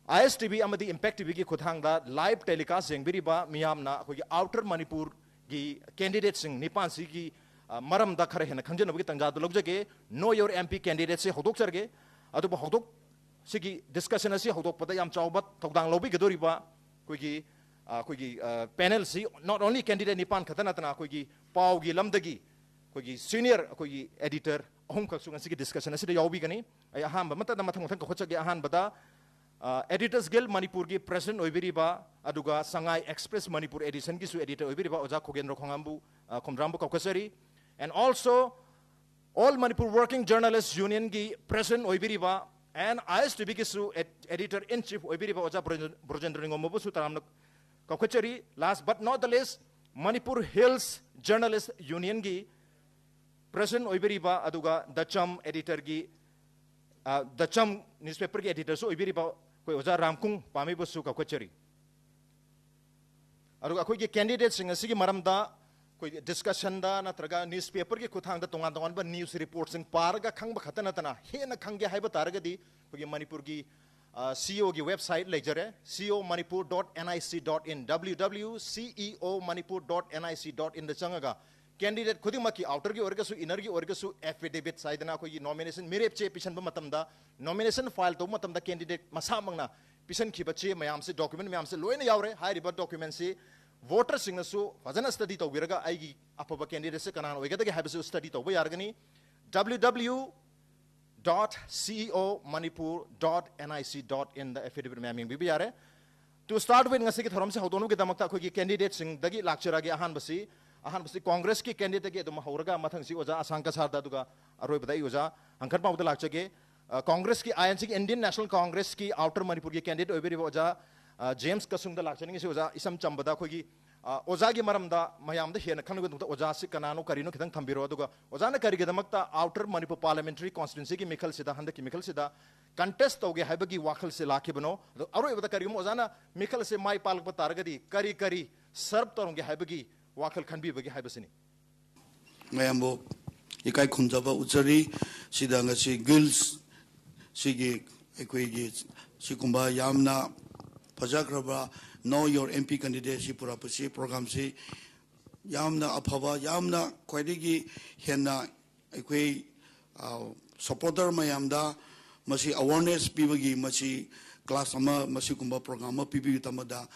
I S T V ꯑꯃꯗꯤ Impact T V ꯒꯤ ꯈꯨꯠꯊꯥꯡꯗ live telecast ꯌꯦꯡꯕꯤꯔꯤꯕ ꯃꯤꯌꯥꯝꯅ ꯑꯩꯈꯣꯏꯒꯤ Outer ꯃꯅꯤꯄꯨꯔꯒꯤ candidateꯁꯤꯡ ꯅꯤꯄꯥꯟꯁꯤꯒꯤ, ꯑ, ꯃꯔꯝꯗ ꯈꯔ ꯍꯦꯟꯅ ꯈꯪꯖꯅꯕꯒꯤ ꯇꯥꯟꯖꯥꯗꯨ ꯂꯧꯖꯒꯦ꯫ Know Your M P candidateꯁꯤ ꯍꯧꯗꯣꯛꯆꯔꯒꯦ꯫ ꯑꯗꯨꯕꯨ ꯍꯧꯗꯣꯛ-, ꯁꯤꯒꯤ discussion ꯑꯁꯤ ꯍꯧꯗꯣꯛꯄꯗ ꯌꯥꯝ ꯆꯥꯎꯕ ꯊꯧꯗꯥꯡ ꯂꯧꯕꯤꯒꯗꯧꯔꯤꯕ ꯑꯩꯈꯣꯏꯒꯤ, ꯑ, ꯑꯩꯈꯣꯏꯒꯤ, ꯑ, panelꯁꯤ not only candidate ꯅꯤꯄꯥꯟ ꯈꯛꯇ ꯅꯠꯇꯅ ꯑꯩꯈꯣꯏꯒꯤ ꯄꯥꯎꯒꯤ ꯂꯝꯗꯒꯤ ꯑꯩꯈꯣꯏꯒꯤ senior ꯑꯩꯈꯣꯏꯒꯤ editor ꯑꯍꯨꯝꯈꯛꯁꯨ ꯉꯁꯤꯒꯤ discussion ꯑꯁꯤꯗ ꯌꯥꯎꯕꯤꯒꯅꯤ꯫ ꯑꯩ ꯑꯍꯥꯟꯕ ꯃꯇꯝꯗ ꯃꯊꯪ ꯃꯊꯪ ꯀꯧꯈꯠꯆꯒꯦ꯫ ꯑꯍꯥꯟꯕꯗ, ꯑ, Editors Guild ꯃꯅꯤꯄꯨꯔꯒꯤ president ꯑꯣꯏꯕꯤꯔꯤꯕ, ꯑꯗꯨꯒ ꯁꯉꯥꯏ Express ꯃꯅꯤꯄꯨꯔ editionꯒꯤꯁꯨ editor ꯑꯣꯏꯕꯤꯔꯤꯕ ꯑꯣꯖꯥ ꯈꯣꯒꯦꯟꯗ꯭ꯔꯣ ꯈꯣꯡꯉꯥꯝꯕꯨ, ꯑ, ꯈꯣꯝꯗ꯭ꯔꯥꯝꯕꯨ ꯀꯧꯈꯠꯆꯔꯤ꯫ And also, All Manipur Working Journalist Unionꯒꯤ president ꯑꯣꯏꯕꯤꯔꯤꯕ and I S T Vꯒꯤꯁꯨ ed-, editor in chief ꯑꯣꯏꯕꯤꯔꯤꯕ ꯑꯣꯖꯥ ꯕ꯭ꯔꯣꯖꯦꯟ-, ꯕ꯭ꯔꯣꯖꯦꯟꯗ꯭ꯔ ꯅꯤꯉꯣꯝꯕꯕꯨꯁꯨ ꯇꯔꯥꯝꯅ ꯀꯧꯈꯠꯆꯔꯤ꯫ Last but not the least, Manipur Hills Journalist Unionꯒꯤ president ꯑꯣꯏꯕꯤꯔꯤꯕ, ꯑꯗꯨꯒ The Cham editorꯒꯤ, ꯑ, The Cham newspaperꯒꯤ editorꯁꯨ ꯑꯣꯏꯕꯤꯔꯤꯕ ꯑꯩꯈꯣꯏ ꯑꯣꯖꯥ ꯔꯥꯝꯀꯨꯡ ꯄꯥꯝꯃꯩꯕꯨꯁꯨ ꯀꯧꯈꯠꯆꯔꯤ꯫ ꯑꯗꯨꯒ ꯑꯩꯈꯣꯏꯒꯤ candidateꯁꯤꯡ ꯑꯁꯤꯒꯤ ꯃꯔꯝꯗ ꯑꯩꯈꯣꯏꯒꯤ discussionꯗ ꯅꯠꯇ꯭ꯔꯒ newspaperꯒꯤ ꯈꯨꯠꯊꯥꯡꯗ ꯇꯣꯉꯥꯟ ꯇꯣꯉꯥꯟꯕ news reportꯁꯤꯡ ꯄꯥꯔꯒ ꯈꯪꯕ ꯈꯛꯇ ꯅꯠꯇꯅ ꯍꯦꯟꯅ ꯈꯪꯒꯦ ꯍꯥꯏꯕ ꯇꯥꯔꯒꯗꯤ ꯑꯩꯈꯣꯏꯒꯤ ꯃꯅꯤꯄꯨꯔꯒꯤ, ꯑ, C E O ꯒꯤ website ꯂꯩꯖꯔꯦ, C E O Manipur dot N I C dot in, W W W C E O Manipur dot N I C dot inꯗ ꯆꯪꯉꯒ candidate ꯈꯨꯗꯤꯡꯃꯛꯀꯤ, outerꯒꯤ ꯑꯣꯏꯔꯒꯁꯨ innerꯒꯤ ꯑꯣꯏꯔꯒꯁꯨ, affidavits ꯍꯥꯏꯗꯅ ꯑꯩꯈꯣꯏꯒꯤ nomination ꯃꯤꯔꯦꯞ ꯆꯦ ꯄꯤꯁꯟꯕ ꯃꯇꯝꯗ nomination file ꯇꯧꯕ ꯃꯇꯝꯗ candidate ꯃꯁꯥꯃꯛꯅ ꯄꯤꯁꯟꯈꯤꯕ ꯆꯦ ꯃꯌꯥꯝꯁꯦ, document ꯃꯌꯥꯝꯁꯦ ꯂꯣꯏꯅ ꯌꯥꯎꯔꯦ꯫ ꯍꯥꯏꯔꯤꯕ documentꯁꯤ voterꯁꯤꯡꯅꯁꯨ ꯐꯖꯅ study ꯇꯧꯕꯤꯔꯒ ꯑꯩꯒꯤ ꯑꯐꯕ candidateꯁꯦ ꯀꯅꯥꯅ ꯑꯣꯏꯒꯗꯒꯦ ꯍꯥꯏꯕꯁꯨ study ꯇꯧꯕ ꯌꯥꯔꯒꯅꯤ꯫ W W W dot C E O Manipur dot N I C dot in the affidavit ꯃꯌꯥꯝ ꯌꯦꯡꯕꯤꯕ ꯌꯥꯔꯦ꯫ To start with, ꯉꯁꯤꯒꯤ ꯊꯧꯔꯝꯁꯦ ꯍꯧꯗꯣꯛꯅꯕꯒꯤꯗꯃꯛꯇ ꯑꯩꯈꯣꯏꯒꯤ candidateꯁꯤꯡꯗꯒꯤ ꯂꯥꯛꯆꯔꯒꯦ꯫ ꯑꯍꯥꯟꯕꯁꯤ, ꯑꯍꯥꯟꯕꯁꯤ Congressꯀꯤ candidateꯇꯒꯤ ꯑꯗꯨꯝ ꯍꯧꯔꯒ ꯃꯊꯪꯁꯤ ꯑꯣꯖꯥ ꯑꯁꯥꯡ ꯀꯁꯥꯔꯗ, ꯑꯗꯨꯒ ꯑꯔꯣꯏꯕꯗ ꯑꯩ ꯑꯣꯖꯥ ꯍꯪꯀꯠ ꯄꯥꯎꯗ ꯂꯥꯛꯆꯒꯦ꯫ ꯑ, Congressꯀꯤ, INCꯒꯤ, Indian National Congressꯀꯤ Outer Manipurꯒꯤ candidate ꯑꯣꯏꯕꯤꯔꯤꯕ ꯑꯣꯖꯥ, ꯑ, ꯖꯦꯝꯁ ꯀꯁꯨꯡꯗ ꯂꯥꯛꯆꯅꯤꯡꯉꯤꯁꯤ꯫ ꯑꯣꯖꯥ, ꯏꯁꯝ ꯆꯝꯕꯗ ꯑꯩꯈꯣꯏꯒꯤ, ꯑ, ꯑꯣꯖꯥꯒꯤ ꯃꯔꯝꯗ ꯃꯌꯥꯝꯗ ꯍꯦꯟꯅ ꯈꯪꯅꯕꯒꯤꯗꯃꯛꯇ ꯑꯣꯖꯥꯁꯤ ꯀꯅꯥꯅꯣ ꯀꯔꯤꯅꯣ ꯈꯤꯇꯪ ꯊꯝꯕꯤꯔꯣ, ꯑꯗꯨꯒ ꯑꯣꯖꯥꯅ ꯀꯔꯤꯒꯤꯗꯃꯛꯇ Outer Manipur Parliamentary Constituencyꯒꯤ ꯃꯤꯈꯜꯁꯤꯗ, ꯍꯟꯗꯛꯀꯤ ꯃꯤꯈꯜꯁꯤꯗ contest ꯇꯧꯒꯦ ꯍꯥꯏꯕꯒꯤ ꯋꯥꯈꯜꯁꯦ ꯂꯥꯛꯈꯤꯕꯅꯣ? ꯑꯗꯣ ꯑꯔꯣꯏꯕꯗ ꯀꯔꯤꯒꯨꯝꯕ ꯑꯣꯖꯥꯅ ꯃꯤꯈꯜ ꯑꯁꯦ ꯃꯥꯏ ꯄꯥꯛꯂꯛꯄ ꯇꯥꯔꯒꯗꯤ ꯀꯔꯤ ꯀꯔꯤ serve ꯇꯧꯔꯝꯒꯦ ꯍꯥꯏꯕꯒꯤ ꯋꯥꯈꯜ ꯈꯟꯕꯤꯕꯒꯦ ꯍꯥꯏꯕꯁꯤꯅꯤ꯫ ꯃꯌꯥꯝꯕꯨ ꯏꯀꯥꯏ ꯈꯨꯝꯖꯕ ꯎꯠꯆꯔꯤ꯫ ꯁꯤꯗ ꯉꯁꯤ ꯒꯤꯜꯁ ꯁꯤꯒꯤ ꯑꯩꯈꯣꯏꯒꯤ ꯁꯤꯒꯨꯝꯕ ꯌꯥꯝꯅ ꯐꯖꯈ꯭ꯔꯕ Know Your M P Candidate ꯁꯤ ꯄꯨꯔꯛꯄꯁꯤ, ꯄ꯭ꯔꯣꯒ꯭ꯔꯥꯝꯁꯤ ꯌꯥꯝꯅ ꯑꯐꯕ, ꯌꯥꯝꯅ ꯈ꯭ꯋꯥꯏꯗꯒꯤ ꯍꯦꯟꯅ ꯑꯩꯈꯣꯏ, ꯑ, supporter ꯃꯌꯥꯝꯗ ꯃꯁꯤ awareness ꯄꯤꯕꯒꯤ ꯃꯁꯤ class ꯑꯃ, ꯃꯁꯤꯒꯨꯝꯕ ꯄ꯭ꯔꯣꯒ꯭ꯔꯥꯝ ꯑꯃ ꯄꯤꯕꯤꯕꯒꯤꯗꯃꯛꯇ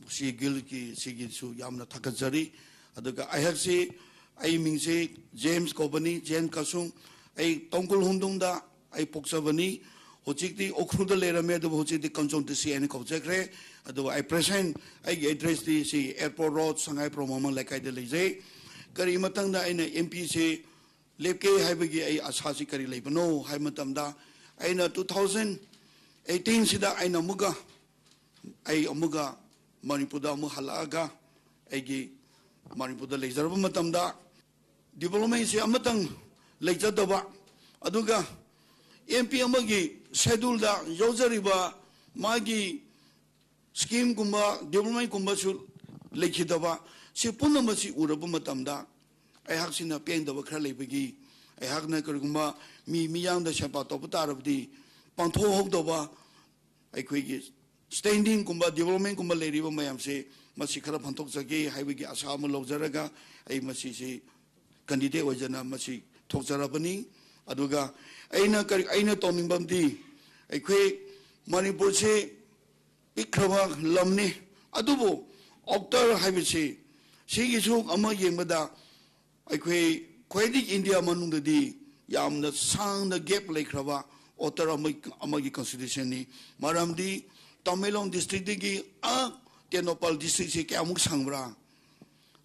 ꯁꯤ ꯒꯤꯜꯒꯤ ꯁꯤꯒꯤꯁꯨ ꯌꯥꯝꯅ ꯊꯥꯒꯠꯆꯔꯤ꯫ ꯑꯗꯨꯒ ꯑꯩꯍꯥꯛꯁꯤ, ꯑꯩ ꯃꯤꯡꯁꯤ ꯖꯦꯝꯁ ꯀꯧꯕꯅꯤ, ꯖꯦꯝꯁ ꯀꯁꯨꯡ꯫ ꯑꯩ ꯇꯥꯡꯈꯨꯜ ꯍꯨꯟꯗꯨꯡꯗ ꯑꯩ ꯄꯣꯛꯆꯕꯅꯤ꯫ ꯍꯧꯖꯤꯛꯇꯤ ꯎꯈ꯭ꯔꯨꯜꯗ ꯂꯩꯔꯝꯃꯦ, ꯑꯗꯨꯕꯨ ꯍꯧꯖꯤꯛꯇꯤ ꯀꯥꯟꯆꯣꯟ ꯗꯤ ꯁꯤ ꯍꯥꯏꯅ ꯀꯧꯖꯈ꯭ꯔꯦ꯫ ꯑꯗꯨꯒ ꯑꯩ present ꯑꯩꯒꯤ addressꯇꯤ ꯁꯤ Airport Road, ꯁꯉꯥꯏꯄ꯭ꯔꯧ ꯃꯃꯥꯡ ꯂꯩꯀꯥꯏꯗ ꯂꯩꯖꯩ꯫ ꯀꯔꯤ ꯃꯇꯥꯡꯗ ꯑꯩꯅ M P ꯁꯤ ꯂꯦꯞꯀꯦ ꯍꯥꯏꯕꯒꯤ ꯑꯩ ꯑꯁꯥꯁꯤ ꯀꯔꯤ ꯂꯩꯕꯅꯣ ꯍꯥꯏꯕ ꯃꯇꯝꯗ, ꯑꯩꯅ two thousand eighteen ꯁꯤꯗ ꯑꯩꯅ ꯑꯃꯨꯛꯀ, ꯑꯩ ꯑꯃꯨꯛꯀ ꯃꯅꯤꯄꯨꯔꯗ ꯑꯃꯨꯛ ꯍꯜꯂꯛꯑꯒ ꯑꯩꯒꯤ ꯃꯅꯤꯄꯨꯔꯗ ꯂꯩꯖꯔꯕ ꯃꯇꯝꯗ developmentꯁꯤ ꯑꯃꯇꯪ ꯂꯩꯖꯗꯕ, ꯑꯗꯨꯒ M P ꯑꯃꯒꯤ scheduleꯗ ꯌꯥꯎꯖꯔꯤꯕ ꯃꯥꯒꯤ schemeꯒꯨꯝꯕ developmentꯀꯨꯝꯕꯁꯨ ꯂꯩꯈꯤꯗꯕ, ꯁꯤ ꯄꯨꯝꯅꯃꯛꯁꯤ ꯎꯔꯕ ꯃꯇꯝꯗ ꯑꯩꯍꯥꯛꯁꯤꯅ ꯄꯦꯟꯗꯕ ꯈꯔ ꯂꯩꯕꯒꯤ, ꯑꯩꯍꯥꯛꯅ ꯀꯔꯤꯒꯨꯝꯕ ꯃꯤ ꯃꯤꯌꯥꯝꯗ ꯁꯦꯕꯥ ꯇꯧꯕ ꯇꯥꯔꯕꯗꯤ ꯄꯥꯡꯊꯣꯛꯍꯧꯗꯕ ꯑꯩꯈꯣꯏꯒꯤ standingꯒꯨꯝꯕ developmentꯒꯨꯝꯕ ꯂꯩꯔꯤꯕ ꯃꯌꯥꯝꯁꯦ ꯃꯁꯤ ꯈꯔ ꯐꯟꯊꯣꯛꯆꯒꯦ ꯍꯥꯏꯕꯒꯤ ꯑꯁꯥ ꯑꯃ ꯂꯧꯖꯔꯒ ꯑꯩ ꯃꯁꯤꯁꯤ candidate ꯑꯣꯏꯖꯅ ꯃꯁꯤ ꯊꯣꯛꯆꯔꯕꯅꯤ꯫ ꯑꯗꯨꯒ ꯑꯩꯅ ꯀꯔꯤ, ꯑꯩꯅ ꯇꯧꯅꯤꯡꯕ ꯑꯃꯗꯤ ꯑꯩꯈꯣꯏ ꯃꯅꯤꯄꯨꯔꯁꯤ ꯄꯤꯛꯈ꯭ꯔꯕ ꯂꯝꯅꯤ, ꯑꯗꯨꯕꯨ Outer ꯍꯥꯏꯕꯁꯤ ꯁꯤꯒꯤꯁꯨ ꯑꯃ ꯌꯦꯡꯕꯗ ꯑꯩꯈꯣꯏ ꯈ꯭ꯋꯥꯏꯗꯒꯤ ꯏꯟꯗꯤꯌꯥ ꯃꯅꯨꯡꯗꯗꯤ ꯌꯥꯝꯅ ꯁꯥꯡꯅ gap ꯂꯩꯈ꯭ꯔꯕ author ꯑꯃ, ꯑꯃꯒꯤ constitution ꯅꯤ꯫ ꯃꯔꯝꯗꯤ ꯇꯃꯦꯡꯂꯣꯡ district ꯇꯒꯤ ꯑ ꯇꯦꯡꯅꯧꯄꯜ district ꯁꯤ ꯀꯌꯥꯃꯨꯛ ꯁꯥꯡꯕ꯭ꯔꯥ?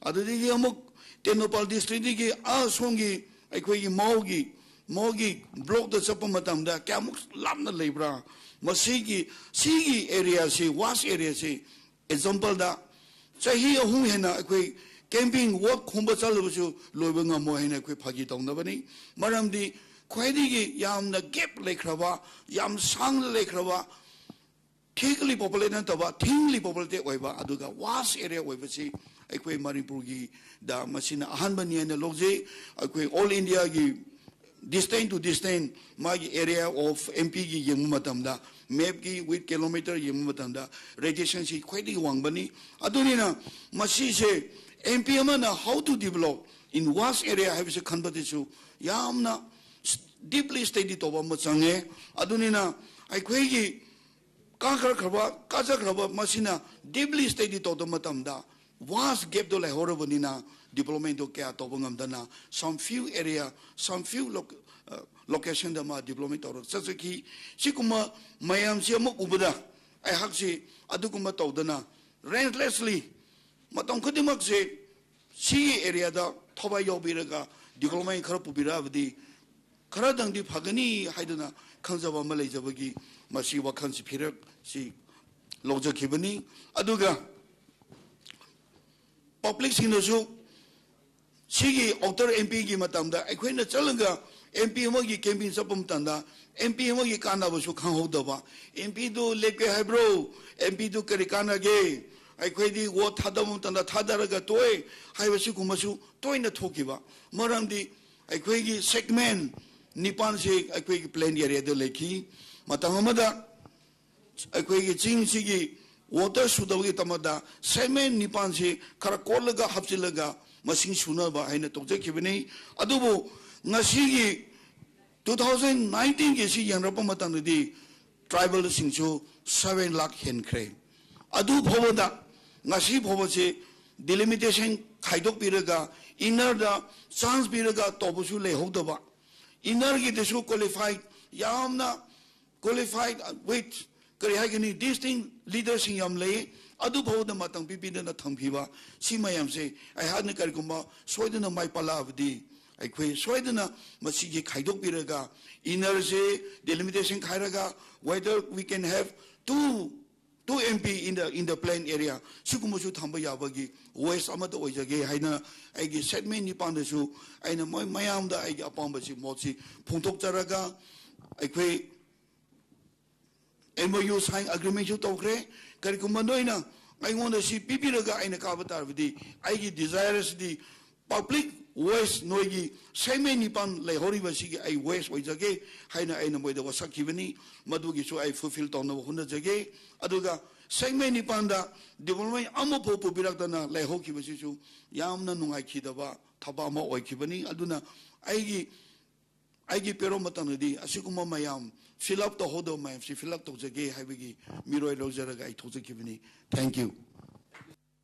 ꯑꯗꯨꯗꯒꯤ ꯑꯃꯨꯛ ꯇꯦꯡꯅꯧꯄꯜ district ꯇꯒꯤ ꯑ ꯁꯣꯝꯒꯤ ꯑꯩꯈꯣꯏꯒꯤ ꯃꯥꯎꯒꯤ, ꯃꯥꯎꯒꯤ block ꯇ ꯆꯠꯄ ꯃꯇꯝꯗ ꯀꯌꯥꯃꯨꯛ ꯂꯥꯞꯅ ꯂꯩꯕ꯭ꯔꯥ? ꯃꯁꯤꯒꯤ, ꯁꯤꯒꯤ area ꯁꯤ, vast area ꯁꯤ, example ꯗ ꯆꯍꯤ ꯑꯍꯨꯝ ꯍꯦꯟꯅ ꯑꯩꯈꯣꯏ camping work ꯈꯣꯝꯕ ꯆꯠꯂꯕꯁꯨ ꯂꯣꯏꯕ ꯉꯝꯃꯣꯏ ꯍꯥꯏꯅ ꯑꯩꯈꯣꯏ ꯐꯥꯒꯤ ꯇꯧꯅꯕꯅꯤ꯫ ꯃꯔꯝꯗꯤ ꯈ꯭ꯋꯥꯏꯗꯒꯤ ꯌꯥꯝꯅ gap ꯂꯩꯈ꯭ꯔꯕ, ꯌꯥꯝ ꯁꯥꯡꯅ ꯂꯩꯈ꯭ꯔꯕ, thickly populated ꯅꯠꯇꯕ, thinly populated ꯑꯣꯏꯕ, ꯑꯗꯨꯒ vast area ꯑꯣꯏꯕꯁꯤ ꯑꯩꯈꯣꯏ ꯃꯅꯤꯄꯨꯔꯒꯤꯗ ꯃꯁꯤꯅ ꯑꯍꯥꯟꯕꯅꯤ ꯍꯥꯏꯅ ꯂꯧꯖꯩ꯫ ꯑꯩꯈꯣꯏ all India ꯒꯤ distance to distance, ꯃꯥꯒꯤ area of M P ꯒꯤ ꯌꯦꯡꯕ ꯃꯇꯝꯗ, map ꯀꯤ with kilometer ꯌꯦꯡꯕ ꯃꯇꯝꯗ, radiation ꯁꯤ ꯈ꯭ꯋꯥꯏꯗꯒꯤ ꯋꯥꯡꯕꯅꯤ꯫ ꯑꯗꯨꯅꯤꯅ ꯃꯁꯤꯁꯦ M P ꯑꯃꯅ how to develop in vast area ꯍꯥꯏꯕꯁꯤ ꯈꯟꯕꯗꯁꯨ ꯌꯥꯝꯅ deeply study ꯇꯧꯕ ꯑꯃ ꯆꯪꯉꯦ꯫ ꯑꯗꯨꯅꯤꯅ ꯑꯩꯈꯣꯏꯒꯤ ꯀꯥꯈ꯭ꯔꯈ꯭ꯔꯕ, ꯀꯥꯖꯈ꯭ꯔꯕ ꯃꯁꯤꯅ deeply study ꯇꯧꯗꯕ ꯃꯇꯝꯗ vast gap ꯗꯣ ꯂꯩꯍꯧꯔꯕꯅꯤꯅ development ꯗꯣ ꯀꯌꯥ ꯇꯧꯕ ꯉꯝꯗꯅ some few area, some few loc-, ꯑ, location ꯗ ꯃꯥ development ꯇꯧꯔꯒ ꯆꯠꯆꯈꯤ꯫ ꯁꯤꯒꯨꯝꯕ ꯃꯌꯥꯝꯁꯤ ꯑꯃ ꯎꯕꯗ ꯑꯩꯍꯥꯛꯁꯤ ꯑꯗꯨꯒꯨꯝꯕ ꯇꯧꯗꯅ relentlessly ꯃꯇꯝ ꯈꯨꯗꯤꯡꯃꯛꯁꯦ ꯁꯤꯒꯤ area ꯗ ꯊꯋꯥꯏ ꯌꯥꯎꯕꯤꯔꯒ development ꯈꯔ ꯄꯨꯕꯤꯔꯛꯑꯕꯗꯤ ꯈꯔꯗꯪꯗꯤ ꯐꯒꯅꯤ ꯍꯥꯏꯗꯨꯅ ꯈꯟꯖꯕ ꯑꯃ ꯂꯩꯖꯕꯒꯤ ꯃꯁꯤ ꯋꯥꯈꯜꯁꯤ, ꯐꯤꯔꯦꯞꯁꯤ ꯂꯧꯖꯈꯤꯕꯅꯤ꯫ ꯑꯗꯨꯒ public ꯁꯤꯡꯅꯁꯨ ꯁꯤꯒꯤ author M P ꯒꯤ ꯃꯇꯝꯗ ꯑꯩꯈꯣꯏꯅ ꯆꯠꯂꯒ M P ꯑꯃꯒꯤ camping ꯆꯠꯄ ꯃꯇꯝꯗ M P ꯑꯃꯒꯤ ꯀꯥꯟꯅꯕꯁꯨ ꯈꯪꯍꯧꯗꯕ, M P ꯗꯨ ꯂꯦꯞꯀꯦ ꯍꯥꯏꯕ꯭ꯔꯣ, M P ꯗꯨ ꯀꯔꯤ ꯀꯥꯟꯅꯒꯦ, ꯑꯩꯈꯣꯏꯗꯤ vote ꯊꯥꯗꯕ ꯃꯇꯝꯗ ꯊꯥꯗꯔꯒ ꯇꯣꯛꯑꯦ ꯍꯥꯏꯕ ꯁꯤꯒꯨꯝꯕꯁꯨ ꯇꯣꯏꯅ ꯊꯣꯛꯈꯤꯕ꯫ ꯃꯔꯝꯗꯤ ꯑꯩꯈꯣꯏꯒꯤ segment ꯅꯤꯄꯥꯟꯁꯤ ꯑꯩꯈꯣꯏꯒꯤ plain area ꯗ ꯂꯩꯈꯤ꯫ ꯃꯇꯝ ꯑꯃꯗ ꯑꯩꯈꯣꯏꯒꯤ ꯆꯤꯡꯁꯤꯒꯤ water ꯁꯨꯗꯕꯒꯤꯗꯃꯛꯇ segment ꯅꯤꯄꯥꯟꯁꯤ ꯈꯔ ꯀꯣꯠꯂꯒ ꯍꯥꯞꯆꯤꯜꯂꯒ ꯃꯁꯤꯡ ꯁꯨꯅꯕ ꯍꯥꯏꯅ ꯇꯧꯖꯈꯤꯕꯅꯤ꯫ ꯑꯗꯨꯕꯨ ꯉꯁꯤꯒꯤ two thousand nineteen ꯒꯤ ꯁꯤ ꯌꯦꯡꯂꯛꯄ ꯃꯇꯝꯗꯗꯤ tribal ꯁꯤꯡꯁꯨ seven lakh ꯍꯦꯟꯈ꯭ꯔꯦ꯫ ꯑꯗꯨ ꯐꯥꯎꯕꯗ ꯉꯁꯤ ꯐꯥꯎꯕꯁꯤ delimitation ꯈꯥꯏꯗꯣꯛꯄꯤꯔꯒ inner ꯗ chance ꯄꯤꯔꯒ ꯇꯧꯕꯁꯨ ꯂꯩꯍꯧꯗꯕ, inner ꯒꯤꯗꯁꯨ qualified, ꯌꯥꯝꯅ qualified with, ꯀꯔꯤ ꯍꯥꯏꯒꯅꯤ, distinct leader ꯁꯤꯡ ꯌꯥꯝ ꯂꯩ꯫ ꯑꯗꯨ ꯐꯥꯎꯗ ꯃꯇꯝ ꯄꯤꯕꯤꯗꯅ ꯊꯝꯈꯤꯕ ꯁꯤ ꯃꯌꯥꯝꯁꯦ ꯑꯩꯍꯥꯛꯅ ꯀꯔꯤꯒꯨꯝꯕ ꯁꯣꯏꯗꯅ ꯃꯥꯏ ꯄꯥꯛꯂꯛꯑꯕꯗꯤ, ꯑꯩꯈꯣꯏ ꯁꯣꯏꯗꯅ ꯃꯁꯤꯒꯤ ꯈꯥꯏꯗꯣꯛꯄꯤꯔꯒ, inner say delimitation ꯈꯥꯏꯔꯒ, whether we can have two two M P in the, in the plain area, ꯁꯤꯒꯨꯝꯕꯁꯨ ꯊꯝꯕ ꯌꯥꯕꯒꯤ ways ꯑꯃꯠꯇ ꯑꯣꯏꯖꯒꯦ ꯍꯥꯏꯅ ꯑꯩꯒꯤ segment ꯅꯤꯄꯥꯟꯗꯁꯨ ꯑꯩꯅ ꯃꯣꯏ ꯃꯌꯥꯝꯗ ꯑꯩꯒꯤ ꯑꯄꯥꯝꯕꯁꯤ, ꯃꯣꯠꯁꯤ ꯐꯣꯡꯗꯣꯛꯆꯔꯒ, ꯑꯩꯈꯣꯏ M O U sign agreement ꯁꯨ ꯇꯧꯈ꯭ꯔꯦ꯫ ꯀꯔꯤꯒꯨꯝꯕ ꯅꯣꯏꯅ ꯑꯩꯉꯣꯟꯗ ꯁꯤ ꯄꯤꯕꯤꯔꯒ ꯑꯩꯅ ꯀꯥꯕ ꯇꯥꯔꯕꯗꯤ, ꯑꯩꯒꯤ desire ꯁꯤꯗꯤ public waste, ꯅꯣꯏꯒꯤ segment ꯅꯤꯄꯥꯟ ꯂꯩꯍꯧꯔꯤꯕꯁꯤꯒꯤ ꯑꯩ waste ꯑꯣꯏꯖꯒꯦ ꯍꯥꯏꯅ ꯑꯩꯅ ꯃꯣꯏꯗ ꯋꯥꯁꯛꯈꯤꯕꯅꯤ꯫ ꯃꯗꯨꯒꯤꯁꯨ ꯑꯩ fulfill ꯇꯧꯅꯕ ꯍꯣꯠꯅꯖꯒꯦ꯫ ꯑꯗꯨꯒ segment ꯅꯤꯄꯥꯟꯗ development ꯑꯃꯐꯥꯎ ꯄꯨꯕꯤꯔꯛꯇꯅ ꯂꯩꯍꯧꯈꯤꯕꯁꯤꯁꯨ ꯌꯥꯝꯅ ꯅꯨꯡꯉꯥꯏꯈꯤꯗꯕ ꯊꯕꯛ ꯑꯃ ꯑꯣꯏꯈꯤꯕꯅꯤ꯫ ꯑꯗꯨꯅ ꯑꯩꯒꯤ, ꯑꯩꯒꯤ ꯄꯦꯔꯣ ꯃꯇꯝꯗꯗꯤ ꯑꯁꯤꯒꯨꯝꯕ ꯃꯌꯥꯝ fill up ꯇꯧꯍꯧꯗꯕ ꯃꯌꯥꯝꯁꯤ fill up ꯇꯧꯖꯒꯦ ꯍꯥꯏꯕꯒꯤ ꯃꯤꯔꯣꯏ ꯂꯧꯖꯔꯒ ꯑꯩ ꯊꯣꯛꯆꯈꯤꯕꯅꯤ꯫ Thank you꯫